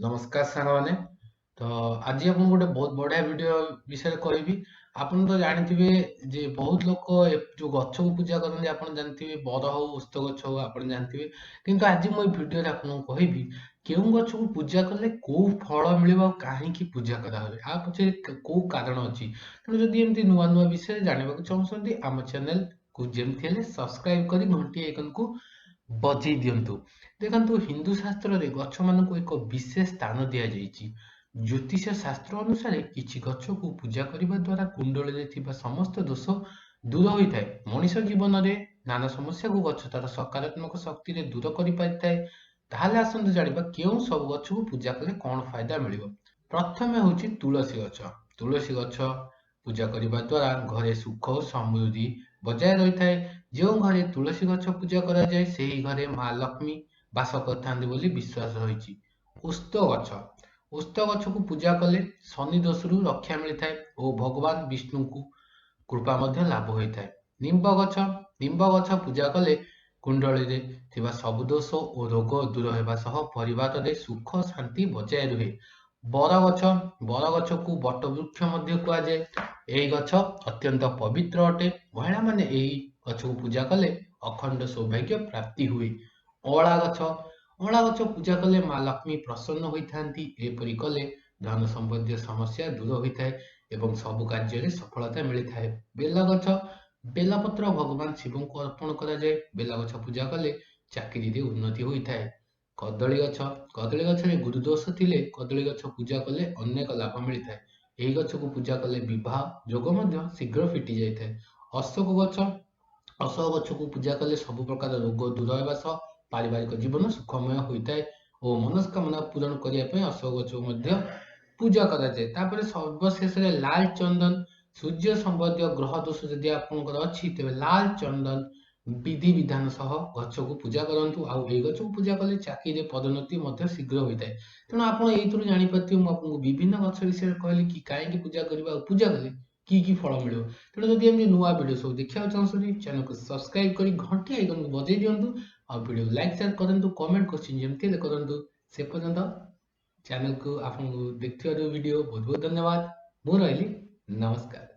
ନମସ୍କାର ସାଙ୍ଗମାନେ। ତ ଆଜି ଆପଣଙ୍କୁ ଗୋଟେ ବହୁତ ବଢ଼ିଆ ଭିଡ଼ିଓ ବିଷୟରେ କହିବି। ଆପଣ ତ ଜାଣିଥିବେ ଯେ ବହୁତ ଲୋକ ଯୋଉ ଗଛକୁ ପୂଜା କରନ୍ତି, ଆପଣ ଜାଣିଥିବେ ବର ହଉ ଓସ୍ତ ଗଛ ହଉ ଆପଣ ଜାଣିଥିବେ। କିନ୍ତୁ ଆଜି ମୁଁ ଏଇ ଭିଡ଼ିଓରେ ଆପଣଙ୍କୁ କହିବି କେଉଁ ଗଛକୁ ପୂଜା କଲେ କୋଉ ଫଳ ମିଳିବ ଆଉ କାହିଁକି ପୂଜା କରାହୁଏ, ଆ ପଛରେ କୋଉ କାରଣ ଅଛି। ତେଣୁ ଯଦି ଏମିତି ନୂଆ ନୂଆ ବିଷୟରେ ଜାଣିବାକୁ ଚାହୁଁଛନ୍ତି ଆମ ଚ୍ୟାନେଲକୁ ଯେମିତି ହେଲେ ସବସ୍କ୍ରାଇବ କରି ଘଣ୍ଟି ଆଇକନକୁ ବଜେଇ ଦିଅନ୍ତୁ। ଦେଖନ୍ତୁ, ହିନ୍ଦୁ ଶାସ୍ତ୍ରରେ ଗଛମାନଙ୍କୁ ଏକ ବିଶେଷ ସ୍ଥାନ ଦିଆଯାଇଛି। ଜ୍ୟୋତିଷ ଶାସ୍ତ୍ର ଅନୁସାରେ କିଛି ଗଛକୁ ପୂଜା କରିବା ଦ୍ୱାରା କୁଣ୍ଡଳୀରେ ଥିବା ସମସ୍ତ ଦୋଷ ଦୂର ହୋଇଥାଏ। ମଣିଷ ଜୀବନରେ ନାନା ସମସ୍ୟାକୁ ଗଛ ତାର ସକାରାତ୍ମକ ଶକ୍ତିରେ ଦୂର କରିପାରିଥାଏ। ତାହେଲେ ଆସନ୍ତୁ ଜାଣିବା କେଉଁ ସବୁ ଗଛକୁ ପୂଜା କଲେ କଣ ଫାଇଦା ମିଳିବ। ପ୍ରଥମେ ହେଉଛି ତୁଳସୀ ଗଛ। ତୁଳସୀ ଗଛ ପୂଜା କରିବା ଦ୍ୱାରା ଘରେ ସୁଖ ଓ ସମୃଦ୍ଧି ବଜାୟ ରହିଥାଏ। ଯେଉଁ ଘରେ ତୁଳସୀ ଗଛ ପୂଜା କରାଯାଏ ସେହି ଘରେ ମା ଲକ୍ଷ୍ମୀ ବାସ କରିଥାନ୍ତି ବୋଲି ବିଶ୍ୱାସ ରହିଛି। ଓସ୍ତ ଗଛ। ଓସ୍ତ ଗଛକୁ ପୂଜା କଲେ ଶନି ଦୋଷରୁ ରକ୍ଷା ମିଳିଥାଏ ଓ ଭଗବାନ ବିଷ୍ଣୁଙ୍କୁ କୃପା ମଧ୍ୟ ଲାଭ ହୋଇଥାଏ। ନିମ୍ବ ଗଛ। ନିମ୍ବ ଗଛ ପୂଜା କଲେ କୁଣ୍ଡଳୀରେ ଥିବା ସବୁ ଦୋଷ ଓ ରୋଗ ଦୂର ହେବା ସହ ପରିବାରରେ ସୁଖ ଶାନ୍ତି ବଜାୟ ରୁହେ। ବରଗଛ। ବରଗଛକୁ ବଟବୃକ୍ଷ ମଧ୍ୟ କୁହାଯାଏ। ଏହି ଗଛ ଅତ୍ୟନ୍ତ ପବିତ୍ର ଅଟେ। ମହିଳାମାନେ ଏହି ଗଛକୁ ପୂଜା କଲେ ଅଖଣ୍ଡ ସୌଭାଗ୍ୟ ପ୍ରାପ୍ତି ହୁଏ। ଅଁଳା ଗଛ। ଅଁଳା ଗଛ ପୂଜା କଲେ ମା ଲକ୍ଷ୍ମୀ ପ୍ରସନ୍ନ ହୋଇଥାନ୍ତି। ଏପରି କଲେ ଧନ ସମ୍ବନ୍ଧୀୟ ସମସ୍ୟା ଦୂର ହୋଇଥାଏ ଏବଂ ସବୁ କାର୍ଯ୍ୟରେ ସଫଳତା ମିଳିଥାଏ। ବେଲଗଛ। ବେଲପତ୍ର ଭଗବାନ ଶିବଙ୍କୁ ଅର୍ପଣ କରାଯାଏ। ବେଲଗଛ ପୂଜା କଲେ ଚାକିରିରେ ଉନ୍ନତି ହୋଇଥାଏ। କଦଳୀ ଗଛ। କଦଳୀ ଗଛରେ ଗୁରୁଦୋଷ ଥିଲେ କଦଳୀ ଗଛ ପୂଜା କଲେ ଅନେକ ଲାଭ ମିଳିଥାଏ। ଏହି ଗଛକୁ ପୂଜା କଲେ ବିବାହ ଯୋଗ ମଧ୍ୟ ଶୀଘ୍ର ଫିଟି ଯାଇଥାଏ। ଅଶୋକ ଗଛ। ଅଶୋକ ଗଛକୁ ପୂଜା କଲେ ସବୁ ପ୍ରକାର ରୋଗ ଦୂର ହେବା ସହ ପାରିବାରିକ ଜୀବନ ସୁଖମୟ ହୋଇଥାଏ ଓ ମନସ୍କାମନା ପୂରଣ କରିବା ପାଇଁ ଅଶୋକ ଗଛକୁ ମଧ୍ୟ ପୂଜା କରାଯାଏ। ତାପରେ ସର୍ବଶେଷରେ ଲାଲ ଚନ୍ଦନ। ସୂର୍ଯ୍ୟ ସମ୍ବନ୍ଧୀୟ ଗ୍ରହ ଦୋଷ ଯଦି ଆପଣଙ୍କର ଅଛି ତେବେ ଲାଲ ଚନ୍ଦନ ବିଧି ବିଧାନ ସହ ଗଛକୁ ପୂଜା କରନ୍ତୁ। ଆଉ ଏହି ଗଛକୁ ପୂଜା କଲେ ଚାକିରିରେ ପଦୋନ୍ନତି ମଧ୍ୟ ଶୀଘ୍ର ହୋଇଥାଏ। ତେଣୁ ଆପଣ ଏଇଥିରୁ ଜାଣିପାରୁଥିବେ ମୁଁ ଆପଣଙ୍କୁ ବିଭିନ୍ନ ଗଛ ବିଷୟରେ କହିଲି କି କାହିଁକି ପୂଜା କରିବା ଆଉ ପୂଜା କଲେ କି କି ଫଳ ମିଳିବ। ତେଣୁ ଯଦି ଏମିତି ନୂଆ ଭିଡ଼ିଓ ସବୁ ଦେଖିବାକୁ ଚାହୁଁଛନ୍ତି ଚ୍ୟାନେଲକୁ ସବସ୍କ୍ରାଇବ କରି ଘଣ୍ଟି ଆଇକନକୁ ବଜେଇ ଦିଅନ୍ତୁ ଆଉ ଭିଡ଼ିଓ ଲାଇକ୍ ସେୟାର କରନ୍ତୁ, କମେଣ୍ଟ କୋଶ୍ଚିନ୍ ଯେମିତି ହେଲେ କରନ୍ତୁ। ସେ ପର୍ଯ୍ୟନ୍ତ ଚ୍ୟାନେଲକୁ ଆପଣଙ୍କୁ ଦେଖୁଥିବାରୁ ଭିଡ଼ିଓ ବହୁତ ବହୁତ ଧନ୍ୟବାଦ। ମୁଁ ରହିଲି, ନମସ୍କାର।